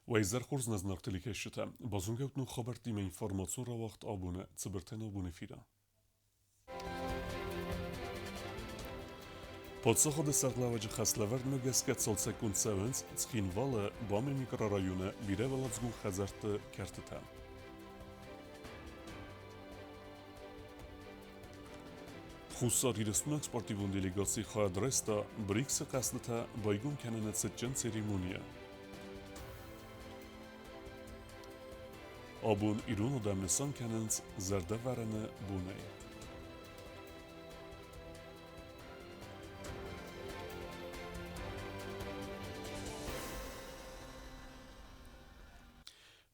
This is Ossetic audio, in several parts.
Уӕ изӕр хорз нӕ зынаргъ телекӕсджытӕ! Базонгӕ ут ног хабӕрттимӕ информацион рауагъд абоны цыбыртӕй ногбоны эфиры. Паддзахады сӕргълӕууӕджы хӕслӕвӕрдмӕ гӕсгӕ цалцӕггонд цӕуынц Цхинвалы, Бамы микрорайоны бирӕуӕладзыгон хӕдзӕртты кӕртытӕ. Хуссар Ирыстонаг спортивон делегаци хайад райста БРИКС-ы хъӕзтытӕ байгом кӕныны цытджын церемонийы. Абон ирон адӕм нысан кӕнынц зӕрдӕвӕрӕны бонӕй.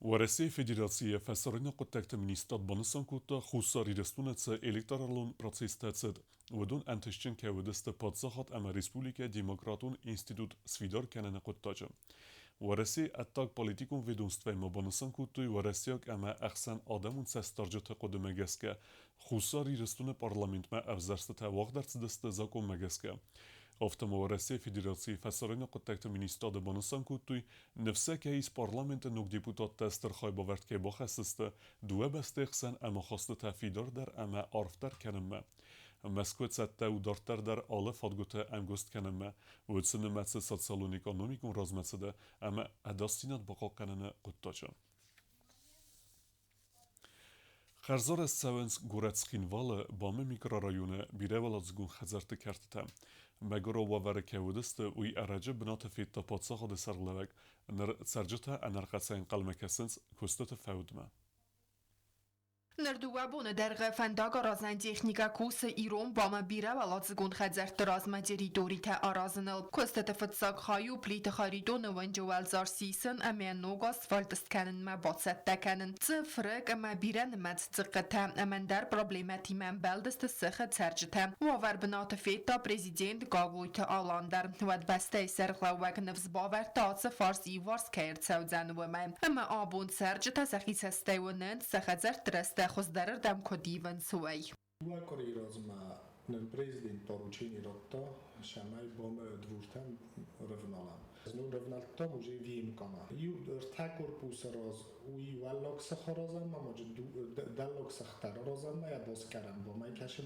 Уӕрӕсейы Федерацийы Фӕсарӕйнаг хъуыддӕгты министрад банысан кодта, Хуссар Ирыстоны цы электоралон процесстӕ цыд, уыдон ӕнтыстджын кӕй уыдысты паддзахад ӕмӕ республикӕйы демократон институт сфидар кӕныны хъуыддаджы. Уӕрӕсейы ӕддагполитикон ведомствӕйы ма банысан кодтой уӕрӕсейаг ӕмӕ ӕхсӕнадӕмон цӕстдарджыты хъуыдымӕ гӕсгӕ Хуссар Ирыстоны парламентмӕ ӕвзӕрстытӕ уагъд ӕрцыдысты закъонмӕ гӕсгӕ. Афтӕ ма Уӕрӕсейы Федерацийы Фӕсарӕйнаг хъуыддӕгты министрады банысан кодтой, ныфс кӕй ис парламенты ног депутаттӕ стыр хайбавӕрд кӕй бахӕсдзысты дыууӕ бӕстӕйы хсӕн ӕмахастытӕ фидардӕр ӕмӕ арфдӕр кӕнынмӕ. Мӕскуы цӕттӕ у дарддӕр дӕр алы фадгуыты ӕмгуыст кӕнынмӕ, уыцы нымӕцы социалон-экономикон размӕцыды ӕмӕ ӕдасдзинад бахъахъхъӕныны хъуыддаджы. Хӕрзарӕзт цӕуынц горӕт Цхинвалы, БАМ-ы микрорайоны бирӕуӕладзыгон хӕдзӕртты кӕртытӕ. Мӕгуырау уавӕры кӕй уыдысты, уый ӕрӕджы бынаты федта паддзахады сӕргълӕууӕг. Ныр цӕрджытӕ ӕнӕрхъӕцӕй ӕнхъӕлмӕ кӕсынц куыстыты фӕудмӕ. Ныр дыууӕ боны дӕргъы фӕндагаразӕн техникӕ кусы ирон БАМ-ы бирӕуӕладзыгон хӕдзӕртты размӕ территоритӕ аразыныл. Куыстыты фыццаг хай у Плиты Харитоны уынджы уӕлдзар сисын ӕмӕ ног асфальт скӕнынмӕ бацӕттӕ кӕнын. Цифрыг ӕмӕ бирӕнымӕц дзыхъхъытӕ ӕмӕ ӕндӕр проблемӕтимӕ ӕмбӕлдысты сыхы цӕрджытӕ. Уавӕр бынаты федта президент Гаглойты Алан дӕр. Уӕд бӕстӕйы сӕргълӕууӕг ныфс бавӕрдта ацы фарс иуварс кӕй ӕрцӕудзӕн, уымӕй. Ӕмӕ абон цӕрджытӕ сӕхи цӕстӕй уынынц, сӕ хӕдзӕртты рӕзтӕ хуыздӕрырдӕм куыд ивынц, уый. Дыууӕ къуырийы размӕ нын президент поручени радта, цӕмӕй бомбӕ дуртӕм рывналӕм. Знон рывнӕлдтам уже ВМК-мӕ. Иу ӕртӕ корпусы раз уый уӕллаг сыхы разӕнмӕ, ноджы дӕллаг сыхтӕры разӕнмӕ йӕ басгарӕн бомӕй кӕсы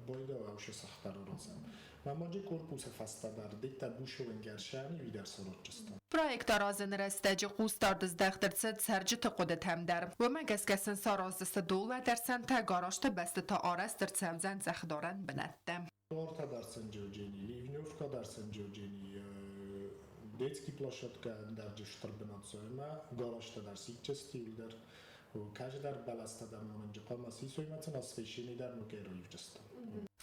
байдӕ ӕвшы сыхтӕры разӕн. Мамаджы корпусы фӕстӕдӕр дыдта бушевенгӕрсӕны уидар соротчыстӕ. Проект аразыны рӕстӕджы хъусдард здӕхт ӕрцыд цӕрджыты хъуыдытӕм дӕр. Уымӕ гӕсгӕ сын сараздзысты доллӕдӕрсӕнтӕ, гаражты бӕсты та арӕзт ӕрцӕудзӕн цӕхдарӕн бынӕттӕ. Торта дӕр Сен-Джорджини, Ливневка дӕр Сен-Джорджини, детский площадка ӕндӕрджы стыр бынат ӕмӕ гаражтӕ дӕр сикчысты дӕр, кӕсдӕр бӕлӕстӕ дӕр монынджы хъуамӕ сисой ӕмӕ сын освещение дӕр нукӕй раивджысты.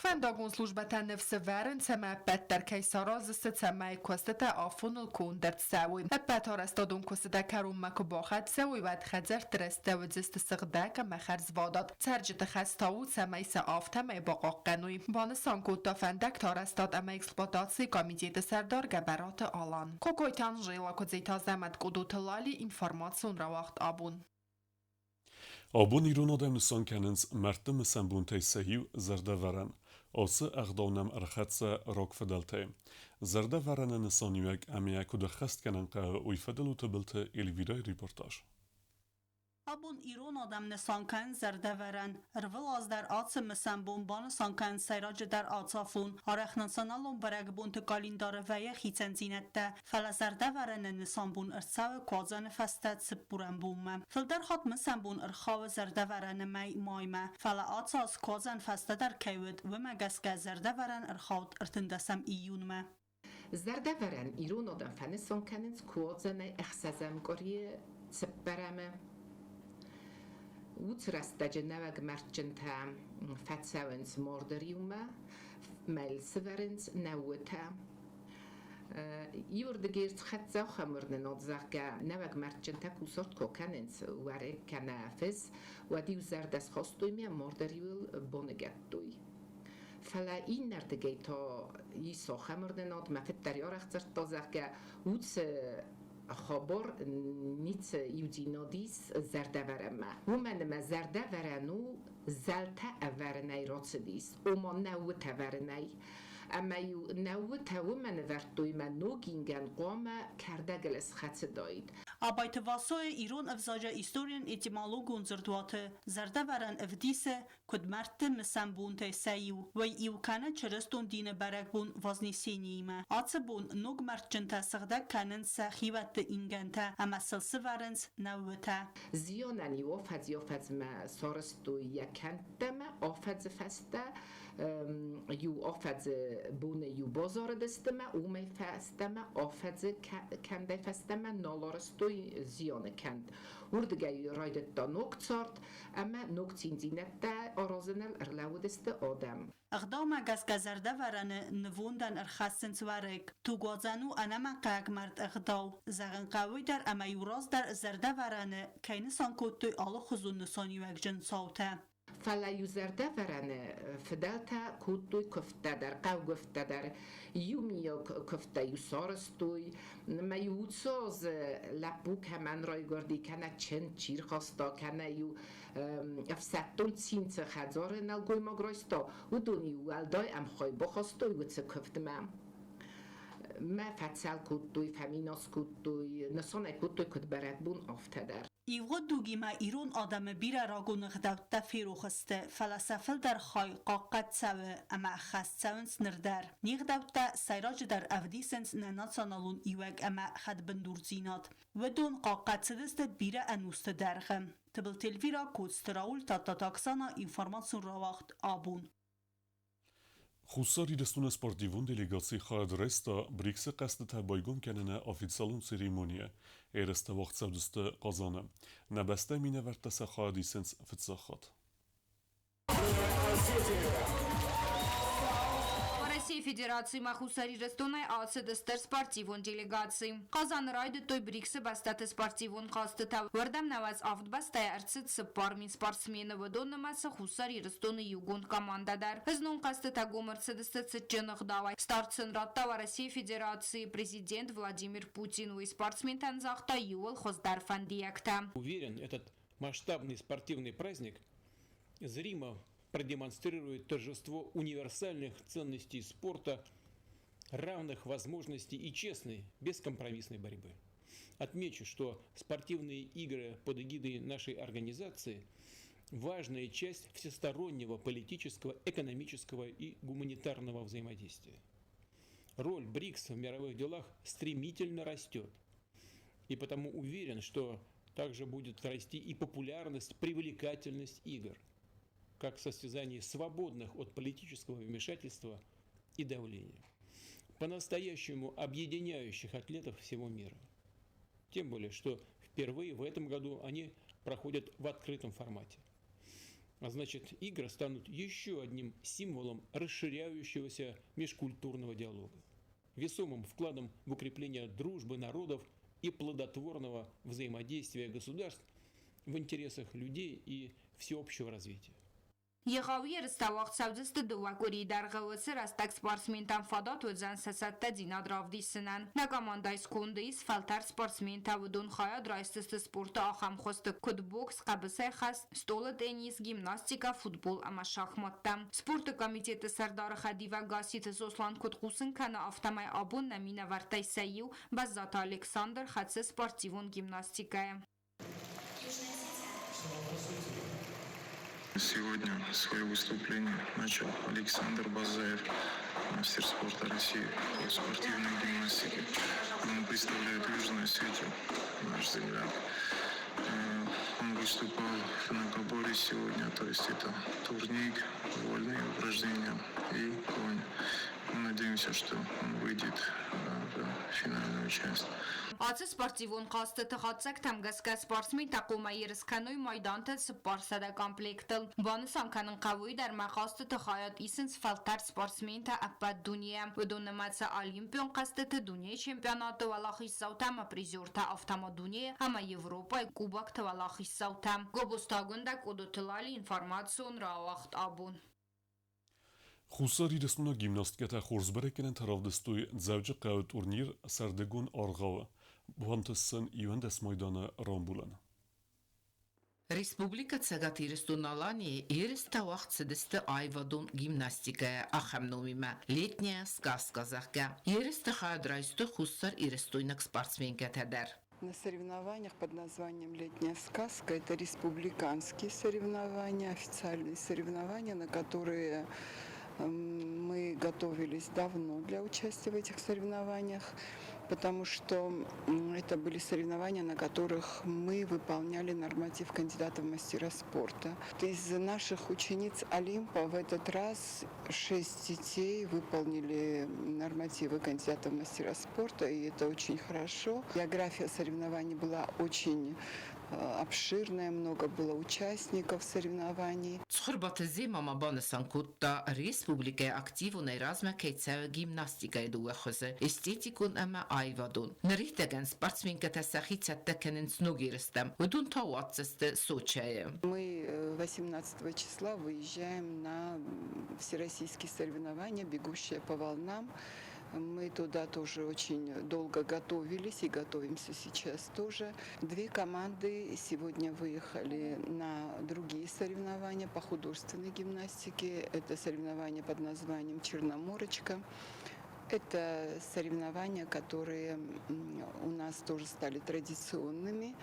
Фӕндагон службӕтӕ ныфс ӕвӕрынц ӕмӕ ӕппӕт дӕр кӕй сараздзысты, цӕмӕй куыстытӕ афоныл конд ӕрцӕуой. Ӕппӕт арӕзтадон куыстытӕ кӕронмӕ куы бахӕццӕ уой, уӕд хӕдзӕртты рӕзтӕ уыдзысты сыгъдӕг ӕмӕ хӕрзвадат. Цӕрджыты хӕс та у, цӕмӕй сӕ афтӕмӕй бахъахъхъӕной, банысан кодта фӕндӕгты арӕзтад ӕмӕ эксплуатацийы комитеты сӕрдар Гӕбӕраты Алан. Кокойты Анжела, Куыдзиты Азӕмӕт, Къудуты Лали, информацион рауагъд абон. Абон ирон адӕм нысан кӕнынц мӕрдты мысӕн бонтӕй сӕ иу зӕрдӕвӕрӕн. Ацы ӕгъдау нӕм ӕрхӕццӕ рагфыдӕлтӕй. Зӕрдӕвӕрӕны нысаниуӕг ӕмӕ йӕ куыд ӕххӕст кӕнын хъӕуы, уый фӕдыл у Тыбылты Эльвирӕйы репортаж. Абон ирон адӕм нысан кӕнынц зӕрдӕвӕрӕн. Ӕрвылаз дӕр ацы мысӕн бон банысан кӕнынц сӕйраджыдӕр ацафон. Арӕх националон бӕрӕгбонты къӕлиндары вӕййы хицӕндзинӕдтӕ, фӕлӕ зӕрдӕвӕрӕны нысан бон ӕрцӕуы Куадзӕны фӕстӕ цыппурӕн бонмӕ. Фылдӕр хатт мысӕн бон ӕрхауы зӕрдӕвӕрӕны мӕй маймӕ, фӕлӕ ацы аз Куадзӕн фӕстӕдӕр кӕй уыд, уымӕ гӕсгӕ зӕрдӕвӕрӕн ӕрхауд 13 июнмӕ. Зӕрдӕвӕрӕн ирон адӕм фӕнысан кӕнынц Куадзӕнӕй ӕхсӕзӕм къуырийы цыппӕрӕмы. Уыцы рӕстӕджы нӕуӕг мӕрдджынтӕ фӕцӕуынц марды риумӕ, мӕл сывӕрынц нӕуытӕ. Иуырдыгӕй ӕрцхӕццӕ хӕмырнынад, зӕгъгӕ, нӕуӕг мӕрдджынтӕ кусарт куы кӕнынц уӕрыкк кӕнӕ фыс, уӕд-иу зӕрдӕ схастой ме марды риуыл боныгӕдтой. Фӕлӕ иннӕрдыгӕй та ис ахӕм уырнынад, мӕ фыд дӕр арӕх дзырдта, зӕгъгӕ, уыцы хабар ницы иудзинад ис зӕрдӕвӕрӕнмӕ. Уымӕн ӕмӕ зӕрдӕвӕрӕн у зӕлтӕ ӕвӕрынӕй рацыдис, ома нӕуытӕ ӕвӕрынӕй. Ӕмӕ-иу нӕуытӕ уымӕн ӕвӕрдтой мӕ ног ингӕн хъуамӕ кӕрдӕгыл схӕцыдаид. Абайты Васойы ирон ӕвзаджы историон этимологон дзырдуаты зӕрдӕвӕрӕн ӕвдисы, куыд мӕрдты мысӕн бонтӕй сӕ иу, уый иу кӕны чырыстон дины бӕрӕгбон Вознесениимӕ. Ацы бон ног мӕрдджынтӕ сыгъдӕг кӕнынц сӕ хиуӕтты ингӕнтӕ ӕмӕ сыл сывӕрынц нӕууытӕ. Зионӕн иу афӕдз-афӕдзмӕ сарӕзтой йӕ кӕндтӕмӕ, афӕдзы фӕстӕ иу афӕдзы боны иу базарыдысты мӕ уымӕй фӕстӕмӕ афӕдзы кӕндӕй фӕстӕмӕ нал арӕзтой зианы кӕнд. Уырдыгӕй райдыдта ног цард ӕмӕ ног циндзинӕдтӕ аразыныл ӕрлӕууыдысты адӕм. Ӕгъдаумӕ гӕсгӕ зӕрдӕвӕрӕны нывондӕн ӕрхӕссынц уӕрыкк. Тугуадзӕн у ӕнӕмӕнгхъӕуӕг мард ӕгъдау. Зӕгъын хъӕуы дӕр ӕмӕ иу раздӕр зӕрдӕвӕрӕны кӕй нысан кодтой алыхуызон нысаниуӕгджын цаутӕ. Фӕлӕ-иу зӕрдӕвӕрӕны фыдӕлтӕ кодтой куывдтӕ дӕр, хъӕугуывдтӕ дӕр. Иумиаг куывдтӕ-иу сарӕзтой. Мӕ-иу уыцы азы лӕппу кӕмӕн райгуырди, кӕнӕ чындз чи рхаста, кӕнӕ-иу ӕфсӕддон цин цы хӕдзары нӕлгоймаг райста, уыдон-иу уӕлдай ӕмхай бахастой уыцы куывдмӕ. Мӕ фӕцӕл кодтой, фӕминас кодтой, нысан ӕй кодтой куыд бӕрӕгбон, афтӕ дӕр. Ивгъуыд дугимӕ ирон адӕмы бирӕ рагон ӕгъдӕуттӕ ферох сты, фӕлӕ сӕ фылдӕр хай хъахъхъӕд цӕуы ӕмӕ ӕххӕст цӕуынц ныр дӕр. Не гъдӕуттӕ сӕйраджыдӕр ӕвдисынц нӕ националон иуӕг ӕмӕ хӕдбындурдзинад. Уыдон хъахъхъӕд цыдысты бирӕ ӕнусты дӕргъы. Тыбылты Эльвира, Коцты Рауль, Тадтаты Оксана, информацион рауагъд «Абон». Хуссар Ирыстоны спортивон делегаци хайад райста БРИКС-ы хъӕзтытӕ байгом кӕныны официалон церемонийы. Ерыстӕ уагъд цӕудзысты Хъазаны. Нӕ бӕстӕйы минӕвӕрттӕ сӕ хайад исынц фыццаг хатт. Уӕрӕсейы Федерацимӕ Хуссар Ирыстонӕй ацыдысты спортивон делегаци. Хъазаны райдыдтой БРИКС-ы бӕстӕты спортивон хъӕзтытӕ. Уӕрдӕм 97 бӕстӕйӕ ӕрцыд 4000 спортсмены, уыдон нымӕцы Хуссар Ирыстоны иугонд командӕ дӕр. Знон хъӕзтытӕ гом ӕрцыдысты цытджын ӕгъдауӕй. Старт сын радта Уӕрӕсейы Федерацийы президент Владимир Путин. Уый спортсментӕн загъта иууыл хуыздӕр фӕндиӕгтӕ. Уверен, этот масштабный спортивный праздник зримо продемонстрирует торжество универсальных ценностей спорта, равных возможностей и честной, бескомпромиссной борьбы. Отмечу, что спортивные игры под эгидой нашей организации – важная часть всестороннего политического, экономического и гуманитарного взаимодействия. Роль БРИКС в мировых делах стремительно растет. И потому уверен, что также будет расти и популярность, привлекательность игр, как состязаний свободных от политического вмешательства и давления, по-настоящему объединяющих атлетов всего мира. Тем более, что впервые в этом году они проходят в открытом формате. А значит, игры станут еще одним символом расширяющегося межкультурного диалога, весомым вкладом в укрепление дружбы народов и плодотворного взаимодействия государств в интересах людей и всеобщего развития. Егъау ерыстӕ уагъд цӕудзысты дыууӕ къуырийы дӕргъы. Уыцы рӕстӕг спортсментӕн фадат уыдзӕн сӕ цӕттӕдзинад равдисынӕн. Нӕ командӕйы сконды ис фӕлтӕрд спортсментӕ, уыдон хайад райсдзысты спорты ахӕм хуызты, куыд бокс, хъӕбысӕйхӕст, стъолы теннис, гимнастикӕ, футбол ӕмӕ шахматтӕ. Спорты комитеты сӕрдары хӕдивӕг Гасситы Сослан куыд хъусын кӕны, афтӕмӕй абон нӕ минӕвӕрттӕй сӕ иу, Бӕззаты Александр, хӕцы спортивон гимнастикӕйӕ. Сегодня свое выступление начал Александр Базаев, мастер спорта России по спортивной гимнастике. Он представляет Южную Осетию, наш земляк. Он выступал в многоборье сегодня, то есть это турник, вольные упражнения и конь. Мы надеемся, что он выйдет в финальную часть. Ацы спортивон хъӕзтыты хатдзӕгтӕм гӕсгӕ спортсментӕ хъуамӕ ерыс кӕной майдантӕ 400 комплектыл. Банысан кӕнын хъӕуы уый дӕр ӕмӕ хъӕзтыты хайад исынц фӕлтӕрд спортсментӕ ӕппӕт дунейӕ. Уыдон нымӕцы Олимпион хъӕзтыты, дунейы чемпионаты уӕлахиздзаутӕ ӕмӕ призертӕ, афтӕ ма дунейы ӕмӕ Европӕйы кубокты уӕлахиздзаутӕ. Гобозты Агуындӕ, Къодоты Лали, информацион рауагъд абон. Хуссар Ирыстоны гимнасткӕтӕ хорз бӕрӕггӕнӕнтӕ равдыстой Дзӕуджыхъӕуы турнир сӕрдыгон аргъауы. Бантыст сын 11 майданы рамбулын. Республикӕ Цӕгат Ирыстон-Аланийы ерыстӕ уагъд цыдысты аивадон гимнастикӕйӕ ахӕм номимӕ «Летняя сказка», зӕгъгӕ. Ерысты хайад райстой хуссарирыстойнаг спортсменкӕтӕ дӕр. На соревнованиях под названием «Летняя сказка». Это республиканские соревнования, официальные соревнования, на которые мы готовились давно для участия в этих соревнованиях, потому что это были соревнования, на которых мы выполняли норматив кандидата в мастера спорта. Из наших учениц Олимпа в этот раз 6 детей выполнили нормативы кандидата в мастера спорта, и это очень хорошо. География соревнований была очень обширная, много было участников соревнований. Цхуырбаты Зема ма банысан кодта, республикӕйы активонӕй размӕ кӕй цӕуы гимнастикӕйы дыууӕ хуызы, эстетикон ӕмӕ аивадон. Ныридӕгӕн спортсменкӕтӕ сӕхи цӕттӕ кӕнынц ног ерыстӕм, уыдон та уадздзысты Сочӕйы. Мы 18 числа выезжаем на всероссийские соревнования «Бегущая по волнам». Мы туда тоже очень долго готовились и готовимся сейчас тоже. 2 команды сегодня выехали на другие соревнования по художественной гимнастике. Это соревнования под названием «Черноморочка». Это соревнования, которые у нас тоже стали традиционными.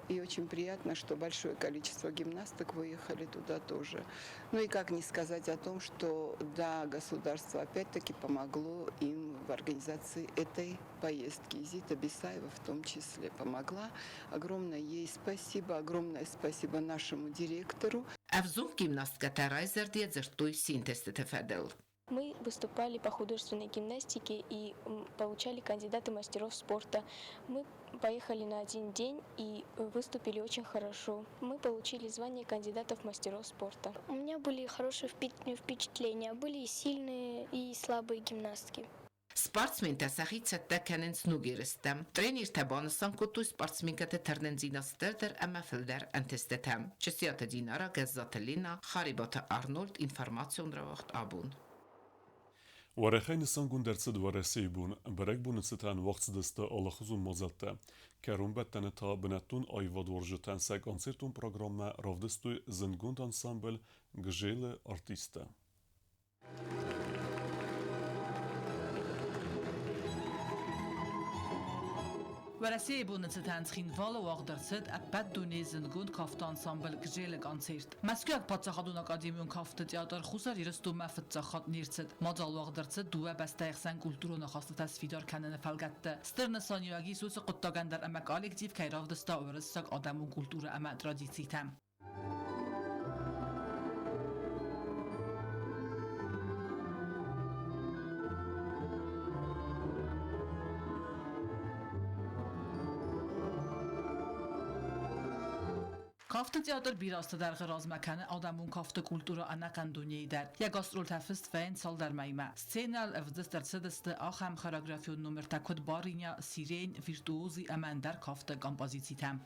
И очень приятно, что большое количество гимнасток выехали туда тоже. Ну и как не сказать о том, что да, государство опять-таки помогло им в организации этой поездки. Зита Бесаева в том числе помогла. Огромное ей спасибо, огромное спасибо нашему директору. Ӕвзонг гимнасткӕтӕ райзӕрдийӕ дзырдтой синтезтыты фӕдыл. Мы выступали по художественной гимнастике и получали кандидаты мастеров спорта. Мы поехали на один день и выступили очень хорошо. Мы получили звание кандидатов мастеров спорта. У меня были хорошие впечатления, были и сильные, и слабые гимнастки. Спортсментӕ сӕхи цӕттӕ кӕнынц ног ерыстӕм. Тренертӕ банысан кодтой спортсменкӕты тырнындзинад стырдӕр ӕмӕ фылдӕр ӕнтыстытӕм. Чысиаты Динара, Гӕззаты Лена, Харибаты Арнольд, информацион рауагъд абон. Уӕрӕхӕй нысангонд ӕрцыд Уӕрӕсейы бон. Бӕрӕгбоны цытӕн уагъд цыдысты алыхуызон мадзӕлттӕ. Кӕронбӕттӕны та бынӕттон аивадуарзджытӕн сӕ концертон программӕ равдыстой зындгонд ансамбль «Гжелы» артисттӕ. Уӕрӕсейы боны цытӕн Цхинвалы уагъд ӕрцыд ӕппӕт дунейы зындгонд кафты ансамбль «Гжелы» концерт. Мӕскуыйаг паддзахадон академион кафты театр Хуссар Ирыстонмӕ фыццаг хатт не рцыд. Мадзал уагъд ӕрцыд дыууӕ бӕстӕйы хсӕн культурон ахастытӕ сфидар кӕныны фӕлгӕтты. Стыр нысаниуӕг ис уыцы хъуыддагӕн дӕр ӕмӕ коллектив кӕй равдыста уырыссаг адӕмон культурӕ ӕмӕ традицитӕ. Кафты театр бирӕ азты дӕргъы размӕ кӕны адӕмон кафты культурӕ ӕнӕхъӕн дунейы дӕр. Йӕ гастролтӕ фыст вӕййынц цалдӕр мӕймӕ. Сценӕйыл ӕвдыст ӕрцыдысты ахӕм хореографион номертӕ, куыд Барыня, Сирень, Виртуози ӕмӕ ӕндӕр кафты композицитӕ.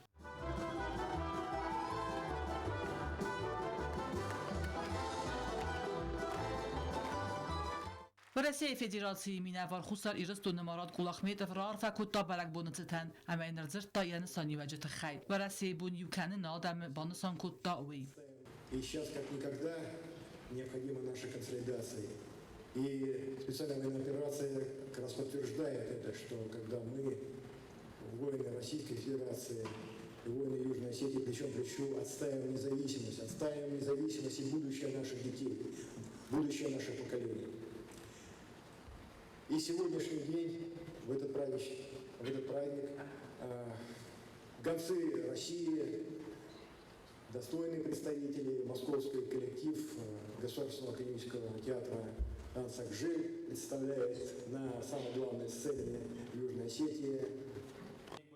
Уӕрӕсейы Федерацийы минӕвар Хуссар Ирыстоны Марат Кулахметов раарфӕ кодта бӕрӕгбоны цытӕн ӕмӕ йын ӕрдзырдта йӕ нысаниуӕджы тыххӕй. Уӕрӕсейы бон иу кӕны нӕ адӕмы, банысан кодта уый. И сейчас, как никогда, необходима наша консолидация. И специальная военная операция как раз подтверждает это, что когда мы, воины Российской Федерации, воины Южной Осетии, плечом к плечу, отстаиваем независимость и будущее наших детей, будущее наших поколений. И сегодняшний день, в этот праздник, гонцы России, достойные представители, московский коллектив Государственного академического театра танца «Гжель» представляет на самой главной сцене Южной Осетии.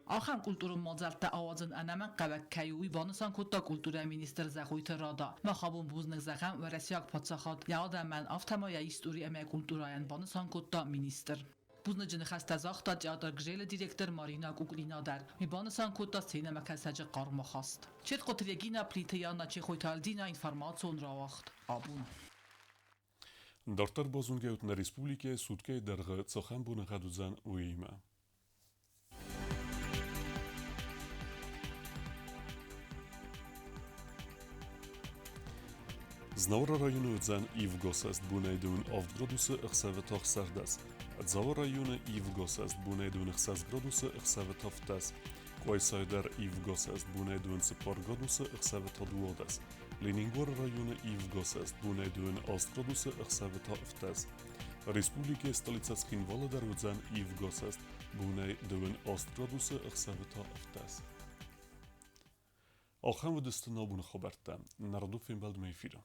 Ахӕм культурон мадзӕлттӕ ауадзын ӕнӕмӕнгхъӕуӕг кӕй у, уый банысан кодта культурӕйы министр Зӕгъойты Рада. Мах абон бузныг зӕгъӕм уӕрӕсейаг паддзахад йӕ адӕмӕн, афтӕ ма йӕ истори ӕмӕ культурӕйӕн, банысан кодта министр. Бузныджы ныхӕстӕ загъта театр «Гжелы» директор Марина Куклина дӕр. Уый банысан кодта сценӕмӕкӕсӕджы хъарм ахаст. Четкъоты Регина, Плиты Яна, Чехойты Альдина, информацион рауагъд абон. Дарддӕр базонгӕ нӕ республикӕйы суткӕйы дӕргъы цахӕм боныгъӕд уыдзӕн, уыимӕ. Знауыры районы уыдзӕн ивгӕ бонӕй 7 градусы, ӕхсӕвы та 16. Дзауы районы ивгӕ бонӕй 6 градусы, ӕхсӕвы та 7. Къуайсайы дӕр ивгӕ сӕст бонӕй 24 градусы, ӕхсӕвы та 12. Ленингоры районы ивгӕ сӕст бонӕй 28 градусы, ӕхсӕвы та 17. Республикӕйы столицӕ Цхинвалы дӕр уыдзӕн ивгӕ сӕст бонӕй 28 градусы, ӕхсӕвы та 17. Ахӕм уыдысты нӕ абоны хабӕрттӕ. Нӕ радон фембӕлдмӕ эфиры.